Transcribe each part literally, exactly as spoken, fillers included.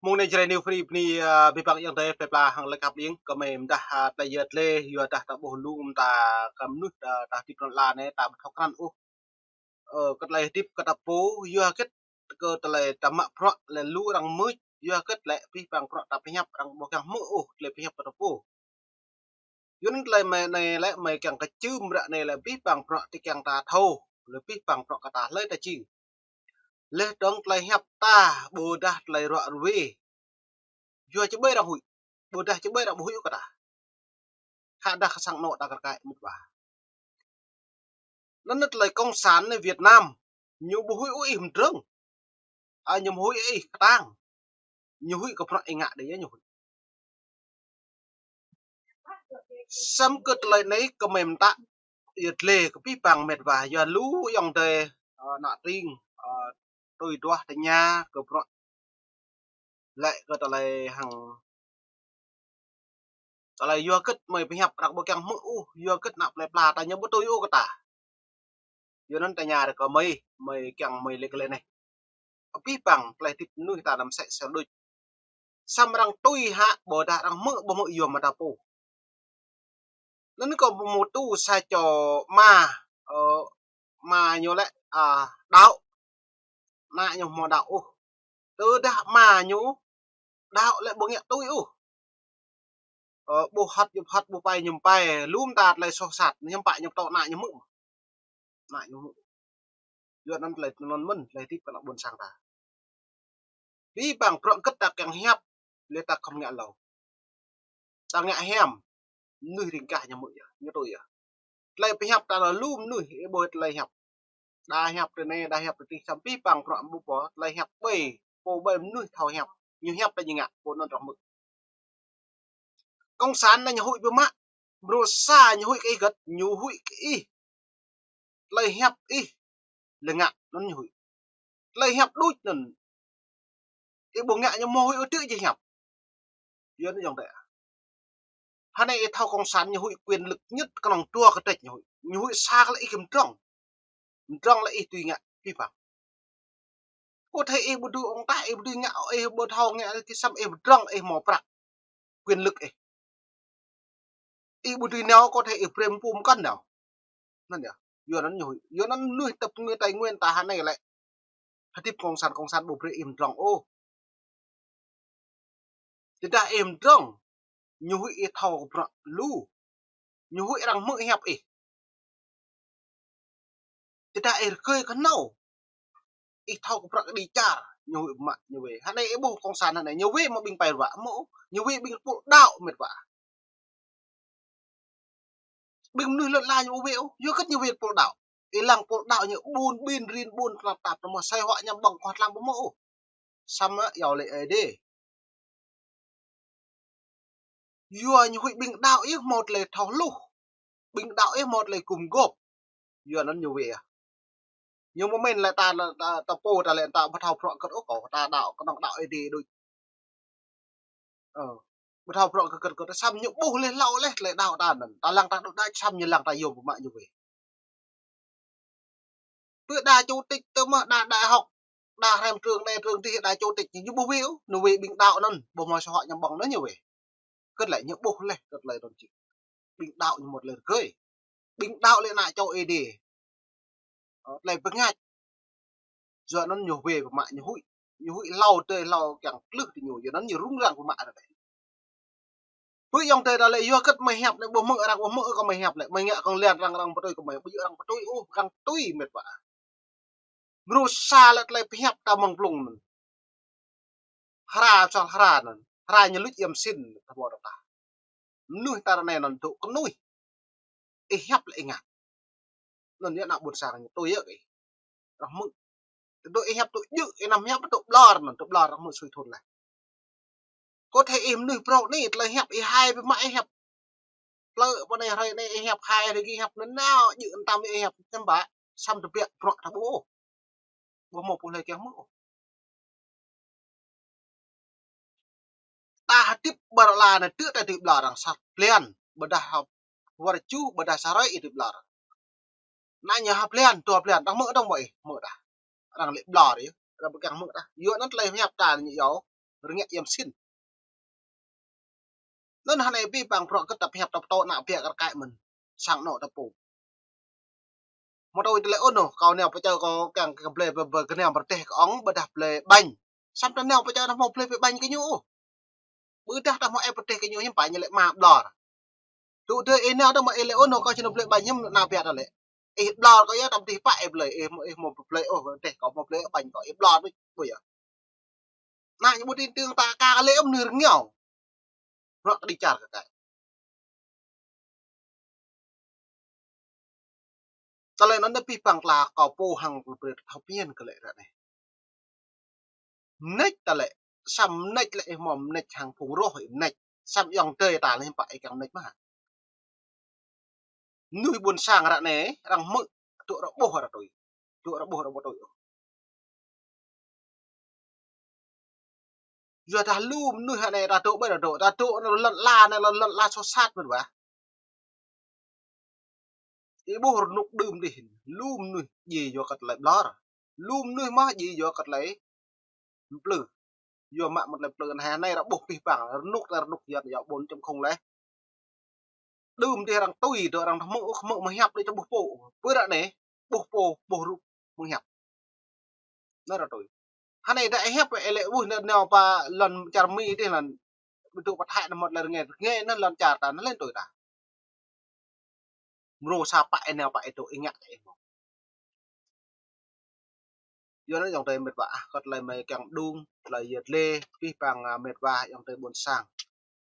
Mơ̆ng anai Jrai New Free bơni, ơ, abih bang ayŏng adơi plơi pla hăng lĕ khăp ling kơ mơi mơdah, ơ, tơlơi yơh tơlơi, yua dah ta ƀuh lu mơta kơ mơnuih ta, ta hơdip lŏn ala anai ta ƀu thâo krăn ôh. Ơ, kơ tơlơi hơdip kơ ta pô, yua hơget kơ tơlơi ta mă bruă lĕ lu arăng mưč, yua hơget lĕ abih bang bruă ta pơhiăp arăng ƀu kiăng hmư̆ ôh tơlơi pơhiăp kơ ta pô. Yua anŭn tơlơi mơi anai lĕ mơi kiăng kơčưm ră anai lĕ abih bang bruă tui kiăng ta thâo, lĕ abih bang bruă kơ ta hlơi ta jing. Laih dơ̆ng tơlơi hiăp ta, ƀôdah tơlơi ruă ruê. Yua či ƀai arăng huĭ, ƀôdah či ƀai arăng ƀu huĭ kơ ta. Khă dah kơ sang anŏ ta kar kaĭ mơ̆t wa. Anŭn tơlơi Cộng sản anai Việt Nam, ñu ƀu huĭ ôh ih mdrŏng. A, ñu ƀu huĭ ih kơtang. Ñu huĭ kơ bruă ih ngă đơi yơh ñu huĭ. Samơ̆ kơ tơlơi anai kơ mơi mơtă yơh tơlơi kơ abih bang mĕt wa yua lu ayŏng adơi, ơ, ană tring, ơ, tui duah tơña kơ bruă lĕ kơ tơlơi hăng tơlơi yua hơget mơi pơhiăp arăng ƀu kiăng hmư̆ ôh, yua hơget ană plơi pla ta ñu ƀu tui ôh kơ ta. Yua anŭn tơña ră kơ mơi, mơi kiăng mơi lĕ kơ lĕ anai. Abih bang tơlơi hơdip mơnuih ta anăm sĕ sel đôč. Samơ̆ arăng tui hă ƀôdah arăng hmư̆ ƀu hmư̆ yua mơta pô. Anŭn kơ mơ̆ tu sa čô ama, ơ, ama ñu lĕ, a, đaŏ. Ană ñu hmâo đaŏ ôh. Tơdah ama ñu đaŏ lĕ ƀu ngă tui ôh. Ơ, ƀu hăt ñu hăt, ƀu pai ñu pai, lu mơta tơlơi soh sat, ñu pă ñu pơtô ană ñu hmư̆. Ană ñu hmư̆. Yua anŭn tơlơi anŭn mơ̆n, tơlơi hơdip kơ ană ƀôn sang ta. Abih bang bruă hơget ta kiăng hiăp, lĕ ta khŏm ngă hlâo. Ta ngă hiam, mơnuih ring gah ñu hmư̆ yơh, ñu tui yơh. Tơlơi pơhiăp ta lĕ lu mơnuih ih ƀuh tơlơi hiăp. Đa hiăp tui anai, đa hiăp tui adih, samơ̆ abih bang bruă ƀu pô, tơlơi hiăp ƀai, pô ƀai mơnuih thâo hiăp. Ñu hiăp ta ñu ngă, pô anŭn arăng hmư̆. Cộng sản anai ñu huĭ biă mă, mrô sa ñu huĭ kơ ih hơget, ñu huĭ kơ ih. Tơlơi hiăp ih lĕ ngă anŭn ñu huĭ. Tơlơi hiăp đôč anŭn ih ƀu ngă ñu hmâo huĭ ôh, tŭ či hiăp. Yua anŭn ayŏng adơi. Hơnai ih thâo Cộng sản ñu huĭ quyền lực nhất kơnơ̆ng dua kơdrĕč ñu huĭ. Ñu huĭ sa kơ lĕ ih kơ mdrŏng. Mdrŏng lĕ ih tui ngă abih bang. Kơ thâo ih ƀu dưi ŏng tah, ih ƀu dưi ngă, ih ƀu thâo ngă, kơ samơ̆ ih mdrŏng ih hmâo prăk. Quyền lực ih. Ih ƀu dưi nao kơ thâo ih brơi pơm kăn nao. Anŭn yơh. Yua anŭn ñu huĭ. Yua anŭn mơnuih ta pơngơi Tây Nguyên ta hơnai lĕ. Hơdip Cộng sản, Cộng sản ƀu brơi ih mdrŏng ôh. Tơdah ih mdrŏng, ñu huĭ ih thâo kơ bruă lu. Ñu huĭ arăng hmư̆ hiăp ih. Tơdah ih rơgơi kơ nao, ih thâo kơ bruă kơđi čar, ñu huĭ biă mă ñu wai. Hơnai ih ƀuh Cộng sản hơnai, ñu wai mă ƀing pai ruă, mơ̆, ñu wai ƀing pô đaŏ mĕt wa. Ƀing mơnuih lŏn ala ñu ƀu wai ôh, yua hơget ñu wai pô đaŏ. Ih lăng pô đaŏ ñu ƀun ƀin rin ƀun tơnap tap, tơma sai huă ñăm ƀơ̆ng kơh tlam ƀu mơ̆ ôh. Samơ̆ yua lĕ Ơi Adai. Yua ñu huĭ ƀing đaŏ yơh hmâo tơlơi thâo hluh. Ƀing đaŏ yơh hmâo tơlơi gum gôp. Yua anŭn ñu wai yơh. Ñu mơ̆ mĭn lĕ ta, ta, ta pô ta lĕ ta ƀu thâo bruă hơget ôh kơ ta đaŏ, kơnơ̆ng đaŏ Ơi Adai đôč. Ơ, ƀu thâo bruă hơget hơget, samơ̆ ñu ƀuh laih hlâo laih tơlơi đaŏ ta anŭn. Ta lăng ta đôč đač samơ̆ ñu lăng ta yôm biă mă ñu wai. Pơ đa chủ tịch tơ mơ̆ đa đại học, đa hrăm trường anai trường adih đa chủ tịch ñu ƀu wai ôh, ñu wai ƀing đaŏ anŭn, ƀu hmâo sa huă ñăm ƀơ̆ng anŭn ñu wai. Hơget lĕ ñu ƀuh laih kơ tơlơi anŭn či. Ƀing đaŏ ñu hmâo tơlơi rơgơi. Ƀing đaŏ lĕ ană čô Ơi Adai. Ơ, tơlơi bơngač. Yua anŭn ñu wai biă mă ñu huĭ. Ñu huĭ hlâo tơi hlâo kiăng klưh tơ ñu. Yua anŭn ñu rŭng răng biă mă ră anai. Pơ ayŏng adơi ta lĕ yua hơget mơi hiăp anai ƀu hmư̆ arăng ƀu hmư̆ kơ mơi hiăp lĕ. Mơi ngă kơnơ̆ng lian arăng, arăng pơtui kơ mơi, ƀu djơ̆ arăng pơtui ôh, arăng tui mĕt wa. Mrô sa lĕ tơlơi pơhiăp ta mơ̆ng blung anŭn. Hra, sol hra anŭn. Hra ñu luč yăm sin, ta ƀuh ta. Mơnuih ta ră anai anŭn dŏ kơnuih. Ih hiăp lĕ ih ngă. Anŭn yơh ană ƀôn sang ñu tui yơh kơ ih. Arăng hmư̆. Tơdơi ih hiăp tŭ djơ̆, ih anăm hiăp tŭ ƀlŏr anŭn, tŭ ƀlŏr arăng hmư̆ sui thun laih. Kơ thâo ih mơnuih phrâo anai, tơlơi hiăp ih hai biă mă ih hiăp. Plơi pơ anai hrơi anai ih hiăp hai, hrơi gih hiăp nanao, djơ̆ anăm tam ih hiăp, čăm ƀă, samơ̆ tơbiă bruă ta ƀuh ôh. Ƀu hmâo pô hlơi kiăng hmư̆ ôh. Ta hơdip ƀơi lŏn ala anai tŭ ta tui ƀlŏr arăng sa blan, ƀôdah ha wơr ču, ƀôdah sa hrơi ih tui ƀlŏr. Anai ñu ha blan, dua blan, arăng hmư̆ dơ̆ng ƀu ih hmư̆ dah. Arăng lĕ ƀlŏr yơh, arăng ƀu kiăng hmư̆ dah. Yua anŭn tơlơi hiăp ta ñu yua. rơngiă yăm sĭn. Anŭn hơnai abih bang bruă kơ ta pơhiăp ta pơtô ană ƀiă kơ rơkơi mơ̆n. Sang anŏ ta pô. Mơ̆ tui tơlơi ôh anŭn, kâo nao pơčơ kâo kiăng kơ blơi bơ-, bơ-, gơnam rơdêh kơ ŏng, ƀôdah blơi ƀañ. Samơ̆ ta nao pơčơ ta hmâo blơi bơ ƀañ kơ ñu ôh. Ƀôdah ta hmâo ĕp rơdêh kơ ñu hiư̆m pă ñu lĕ mă ƀlŏr. Tŭ tơ ih nao ta mă ih lĕ ôh anŭn kâo či nao blơi ƀañ hiư̆m ană ƀiă ta lĕ. Ih ƀlŏr kâo yơh, ta ƀu dih pă ih blơi, ih hmâo, ih hmâo blơi ôh, rơdêh kâo hmâo blơi ƀañ kâo, ih ƀlŏr ƀu, ƀu yơh. Ană ñu ƀu tin tưởng ta ka lĕ ôh mơnuih rơngiao. Bruă kơđi čar kơ kơi. Tơlơi anŭn abih bang tơlơi kâo pô hăng kơ brơi thâo pơmĭn kơ lĕ ră anai. Mơneč ta lĕ, samơ̆ mơneč lĕ ih hmâo mơneč hăng phung roh ih mơneč. Samơ̆ ayŏng adơi ta lĕ hiư̆m pă ih kiăng mơneč mơ̆n. Mơnuih ƀôn sang ră anai, arăng hmư̆, tŭ rơƀôh arăng tui. Tŭ rơƀôh arăng ƀu tui ôh. Yua dah lu mơnuih hă anai ta dŏ ƀơi ta dŏ, ta dŏ anai lŏn ala anai lŏn, lŏn ala soh sat mơ̆n wa. Ih ƀuh rơnŭk đưm dih, lu mơnuih djai yua kơ tơlơi ƀlŏr. Lu mơnuih mơ̆ djai yua kơ tơlơi mplư. Yua mă mă tơlơi mplư anai, anai arăng ƀuh abih bang, rơnŭk ta rơnŭk Yuan yua bốn chấm không lĕ. Đưm dih arăng tui dŏ arăng hmư̆, hmư̆ mơ̆ hiăp dih ta ƀuh pô. Pơ ră anai, ƀuh pô, ƀuh rup mơ̆ hiăp. Anŭn arăng tui. Hơnai dah hiăp ih lĕ ƀuh anai nao pơ lŏn čar Mi dih lŏn. Ƀu dŏ pơ Thái anŭn mơ̆ lĕ rơngai, rơngai anŭn lŏn čar ta anŭn lĕ tui ta. Mrô sa pă ih nao pă ih dŏ ih ngă kơ ih mơ̆. Yua anŭn ayŏng adơi mĕt wa ah, kơ tơlơi mơi kiăng đung, tơlơi yơh lĕ, abih bang, ah, mĕt wa ayŏng adơi ƀôn sang.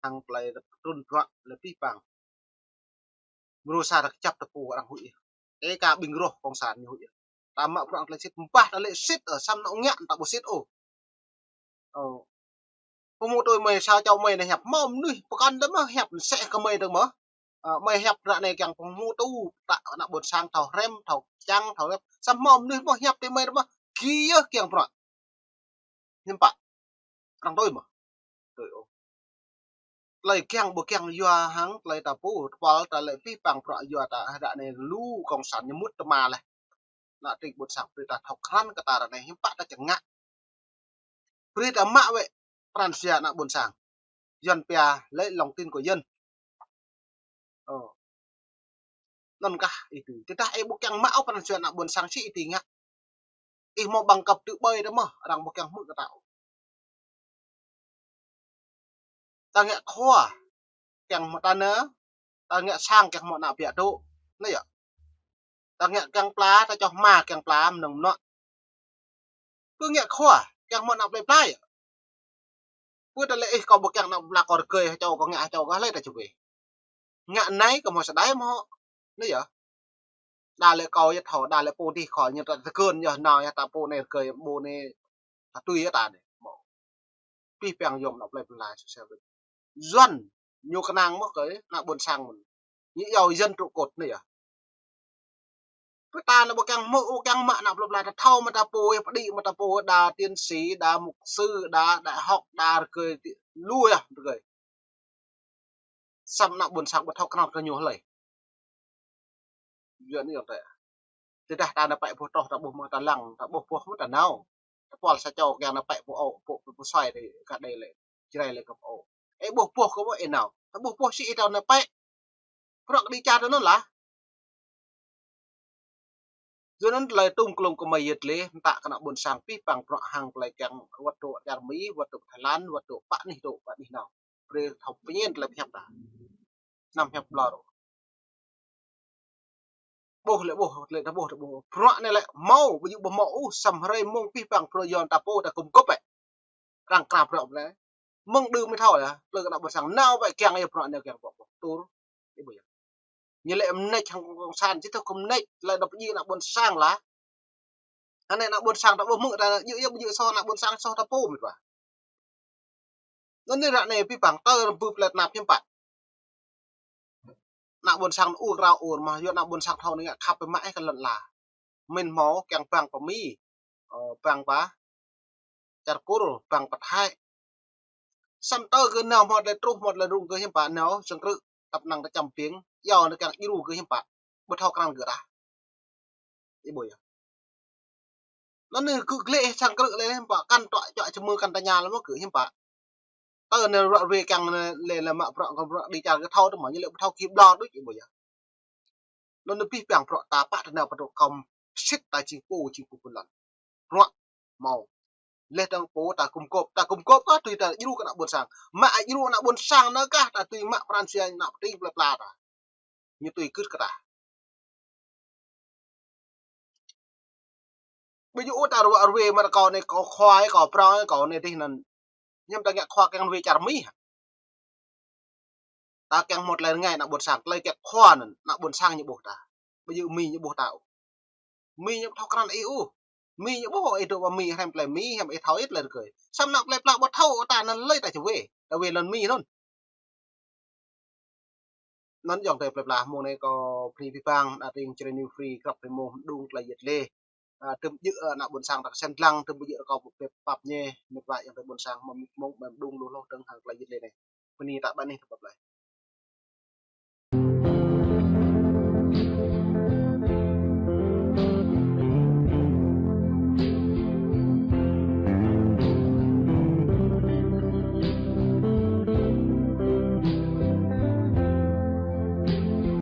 Hăng tơlơi trŭn bruă lĕ abih bang. Mrô sa ta kơjăp ta pô arăng huĭ. Ê ka ƀing roh cộng sản ñu huĭ. Ta mă bruă tơlơi sĭt, ƀah ta lĕ sĭt, ơ, samơ̆ anŏ ngă ta ƀu sĭt ôh. Ơ. Pơhmutu mơi sa čô mơi anai hiăp hmâo mơnuih pơkŏn dơ̆ng mơ̆ hiăp sĕ kơ mơi dơ̆ng mơ̆. Ơ, mơi hiăp ră anai kiăng pơhmutu ta ană ƀôn sang thâo hrăm, thâo čang, thâo rep. Samơ̆ hmâo mơnuih mơ̆ hiăp tui mơi dơ̆ng mơ̆. Kiăng bruă. Hiư̆m pă. Arăng tui mơ̆. Tui ôh. Tơlơi kiăng ƀu kiăng yua hăng tơlơi ta pô, tơpăl ta lĕ abih bang bruă yua ta ră anai lu cộng sản ñu mŭt tơma leh. Ană tring ƀôn sang brơi ta thâo krăn kơ ta ră anai hiư̆m pă ta čơngă. Brơi ta mă wơ̆t pran jua ană ƀôn sang. Yuan pia lấy lòng tin của dân. Ơ. Anŭn kah ih tui. Tơdah ih ƀu kiăng mă ôh pran jua ană ƀôn sang či ih tui ngă. Ih hmâo bằng cấp tui ƀơi dơ̆ng mơ̆, arăng ƀu kiăng hmư̆ kơ ta ôh. Ta ngă khua, kiăng hmâo ta nao, ta ngă sang kiăng hmâo ană ƀiă dŏ. Anai yơh. Ta ngă kiăng pla, ta čoh hma kiăng pla mơnơ̆ng mơnuă. Pơ ngă khua, kiăng hmâo ană plơi pla yơh. Pơ ta lĕ ih kâo ƀu kiăng ană plơi pla kâo rơgơi hơčâo kâo ngă hơčâo kâo hlơi ta čuh ih. Ngă anai kâo hmâo sa đai mơ̆. Anai yơh. Đa lĕ kâo yơh thâo, đa lĕ pô dih khua ñu ta tơgŭn yơh nao yơh ta pô anai rơgơi pô anai ta tui yơh ta anai. Abih bang yom ană plơi pla sui sel. Yuan ñu kơnang mơ̆ kơ ană ƀôn sang mơ̆n. Ñu yua dân trụ cột anai yơh. Pơ ta anai ƀu kiăng hmư̆, ƀu kiăng mă ană plơi pla ta thâo mă ta pô, pơđĭ mă ta pô, đa tiến sĩ, đa mục sư, đa đại học, đa rơgơi ti-, lu yơh rơgơi. Samơ̆ ană ƀôn sang ƀu thâo krăn kơ ñu hlơi. Yua anai yơh tơ. Tơdah ta nao pĕ boh troh, ta ƀuh mơ̆ ta lăng, ta ƀuh boh mơ̆ ta nao. Tơpăl sa čô kiăng nao pĕ pô ôh, pô, pô, pô suai dih, kơ đei lĕ, Jrai lĕ kơ pô ôh. Ê ƀuh boh kơ ƀuh ê nao. Ta ƀuh boh sĭ ê tao nao pĕ. Bruă kơđi čar ta anŭn lah. Yua anŭn tơlơi tŭm klông kơ mơi yơh lĕ, mơta kơ ană ƀôn sang abih bang bruă hăng tơlơi kiăng wơ̆t dŏ čar Mi, wơ̆t dŏ Thái Lan, wơ̆t dŏ pă anih dŏ, pă anih nao. Brơi thâo pơñen tơlơi pơhiăp ta. Anăm hiăp ƀlŏr. Ƀuh lĕ ƀuh, lĕ ta ƀuh, ta ƀuh. Bruă anai lĕ hmâo, ƀu djơ̆ ƀu hmâo ôh, samơ̆ hrơi mông abih bang bruă Yuan ta pô ta gum gŏp ĕ. Arăng krăp bruă anai. Mơ̆ng đưm mơ̆ thâo yơh, plư kơ ană ƀôn sang nao wơ̆t kiăng yơh bruă anai kiăng ƀuh, ƀuh, tur. Ih ƀuh yơh. Ñu lĕ mơneč hăng cộng sản, či thâo kơ mơneč, lĕ đŏk pơdjai ană ƀôn sang lah. Anai ană ƀôn sang ta ƀuh hmư̆ ta, djơ̆ yơh ƀu djơ̆ soh ană ƀôn sang soh ta pô mĕt wa. Anŭn anai ră anai abih bang tơ rơbưp lĕ tơnap hiư̆m pă. Ană ƀôn sang ur krao ur mơ̆, yua ană ƀôn sang thâo anai ngă khăp pơ mă ih kơ lŏn ala. Mĭn hmâo kiăng bang pơ Mi, ơ, bang pơ čar Kur, bang pơ Thái. Samơ̆ tơ gơ̆ nao hmâo tơlơi truh, hmâo tơlơi rŭng gơ̆ hiư̆m pă nao, jơ̆ng krư̆, tăp năng ta čăm biêng, yua anai kiăng djru gơ̆ hiư̆m pă. Ƀu thâo krăn gơ̆ dah. Ih ƀuh yơh. Anŭn anai gơ̆ glĕ sang krư̆ lĕ hiư̆m pă, kăn tuă čuă čơmơ̆ kăn tơña lĕ mơ̆ gơ̆ hiư̆m pă. Tơ anai ruă ruê kiăng anai lĕ lĕ mă bruă kơ bruă đi čar kơ thâo tơ mă ñu lĕ ƀu thâo ki ƀlŏr đôč ih ƀuh yơh. Anŭn anai pih piăng bruă ta pă tơnap tơnap kơ hơmâo sĭt ta jing pô jing pô pơlăn. Bruă hơmâo. Leh dơ̆ng pô ta gum gôp, ta gum gôp kah tui ta djru kơ ană ƀôn sang. Mă djru ană ƀôn sang anai kah ta tui mă pran jua ană pơting plơi pla ta. Ñu tui gưt kơ ta. Ƀu djơ̆ ôh ta ruă ruê mă kâo anai kâo khua, kâo prŏng, kâo anai dih anŭn. Hiư̆m ta ngă khua kiăng ruê čar Mi hă? Ta kiăng hơmâo tơlơi rơngai ană ƀôn sang, tơlơi kiăng khua anŭn, ană ƀôn sang ñu ƀuh ta. Ƀu djơ̆ Mi ñu ƀuh ta ôh. Mi ñu ƀu thâo krăn ih ôh. Mi ñu ƀuh ih dŏ pơ Mi hrăm tơlơi Mi, hrăm ih thâo ih tơlơi rơgơi. Samơ̆ ană plơi pla ƀu thâo ta anŭn lơi ta čơwê. Ta wê lŏn Mi anŭn. Anŭn ayŏng adơi plơi pla, mông anai kâo bơni abih bang, ană tring Jrai New Free, krăp rĭm mông mơđung tơlơi yet lê. A, tơm djơ̆, a, ană ƀôn sang ta kơsem dlăng, tơm djơ̆ rơkâo pơpĕp pap ñe, mĕt wa ayŏng adơi ƀôn sang, mơ̆ng mơ̆ng mơ̆ng mơđung lu hloh dơ̆ng hăng tơlơi yet lê anai. Bơni ta ƀơi anih ta pơpĕp.